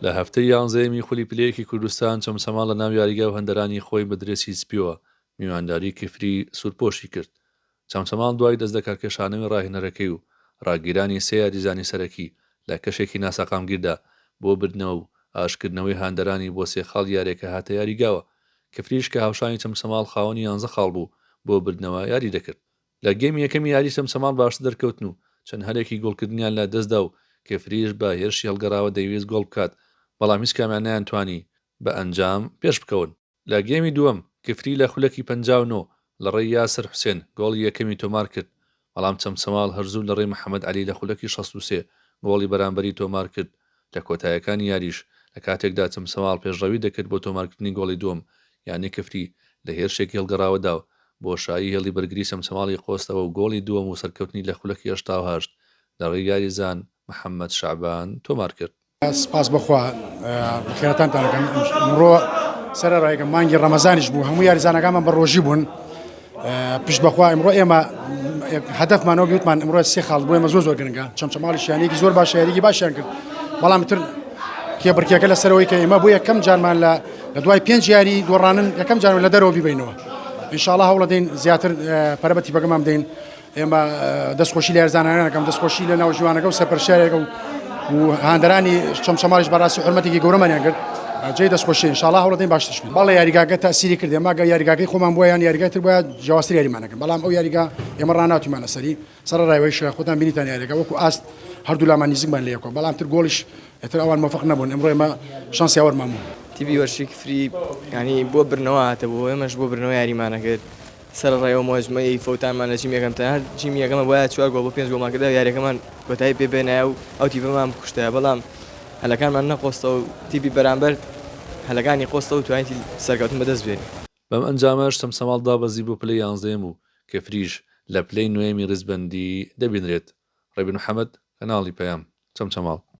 لە هەفتەی یانزەیەمی خولی پلە یەکی کوردستان، چەمچەماڵ لە ناو یاریگا و هەندەرانی خۆی بە درێسی سپییەوە میوانداری کفری سوورپۆشی کرد. چەمچەماڵ دوای دەستلەکارکێشانەوەی راهێنەرەکەی و راگیرانی سێ یاریزانی سەرەکی لە کەشێکی ناسەقامگیردا بۆ بردنەوە و ئاشتکردنەوەی هاندەرانی بۆ سێ خاڵ یارییەکە هاتە یاریگاوە، کفریش کە هاوشانی چەمچەماڵ خاوەنی یانزە خاڵ بوو بۆ بردنەوە یاری دەکرد. لە گێمی یەکەمی یاری چەمچەماڵ باشتر دەرکەوتن و چەند هەلێکی گۆڵکردنیان لە دەستدا و کفریش بە هێرشی هەڵگەڕاوە دەیویست گۆڵ بکات بەڵام هیچکامیان نەیانتوانی بە ئەنجام پێشبکەون. لە گێمی دووەم کفری لە خولەکی 59 لە ڕێی یاسر حوسێن گۆڵی یەکەمی تۆمارکرد، بەڵام چەمچەماڵ هەر زوو لە ڕێی محەمەد عەلی لە خولەکی 63 گۆڵی بەرامبەری تۆمارکرد، لە کۆتایەکانی یاریش لە کاتێکدا چەمچەماڵ پێشڕەوی دەکرد بۆ تۆمارکردنی گۆڵی دووەم، یانەی کفری لە هێرشێکی هەڵگەڕاوەدا و بۆشایی هێڵی بەرگری چەمچەماڵی قۆستەوە و گۆڵی دووەم و سەرکەوتنی لە خولەکی 88 لە ڕێی یاریزان محەمەد شەعبان تۆمارکرد. سپاس بۆ خوا بەخێراتانتان ئەکەم ئەمڕۆ سەرەڕای کە مانگی ڕەمەزانیش بوو هەموو یاریزانەکانمان بە ڕۆژی بوون پشت بەخوا ئەمڕۆ ئێمە هەدەفمانەوە بیوتمان ئەمڕۆ سێ خاڵ بۆ ئێمە زۆر زۆر گرنگە چەمچەماڵی شیانێکی زۆر باش یاریگی باشیان کرد بەڵام تر کێبڕکێکە لەسەرەوەی کە ئێمە بۆ یەکەم جارمان لە لە دوای پێنج یاری دۆڕانن یەکەم جار لە دەرەوە بیبینەوە ئینشاءڵڵا هەوڵەدەین زیاتر پەرە بە تیپەکەمان بدەین ئێمە دەستخۆشی لە یارزانانە ئەکەم دەستخۆشی لە ناوژیوانەکە و سەرپەرشتیارێکە و و هاندەرانی چەمچەماڵیش بەڕاستی حرمەتێکی گەورەمانیان کرد جێی دەستخۆشی ئینشاءڵڵا هەوڵەدەین باشترش بین بەڵێ یاریگاکە تەسیری کرد ئێمە گەر یاریگاکەی خۆمان بووە یان یاریگای تر بووە جیاوازتر یاریمان ئەکرد بەڵام ئەو یاریگا ئێمە ڕاناتویمانە سەری سەرەڕای ئەوەیش خۆتان بینیتان یاریەکە وەکو ئاست هەردوو لامان نیزیکمان لە یەکەوە بەڵام تر گۆڵیش ئیتر ئەوان مۆفەق نەبوون ئەمڕۆ ئێمە شانس یاوەرمان بوو. تیپی وەرزشی کفری یانی بۆ بردنەوە هاتبوو ئێمەش بۆ بردنەوە یاریمان ئەکرد سەرەڕای ئەو مهاجمەی فەوتانمان لە جیمی یەکەم تەنها جیمی یەکەمە بوایە چوار گۆڵ بۆ پێنج گۆڵمان کردایە و یاریەکەمان کۆتایی پێ بێنایە و ئەو تیپەمان بکوشتایە بەڵام هەلەکانمان نەقۆستەوە و تیپی بەرامبەر هەلەکانی قۆستەوە و توانیتی سەرکەوتن بەدەست بێنێ. بەم ئەنجامەش چەمچەماڵ دابەزی بۆ پلەی یانزەیەم و کفریش لە پلەی نۆیەمی ریزبەندی دەبینرێت. رێبین محەمەد، کەناڵی پەیام، چەمچەماڵ.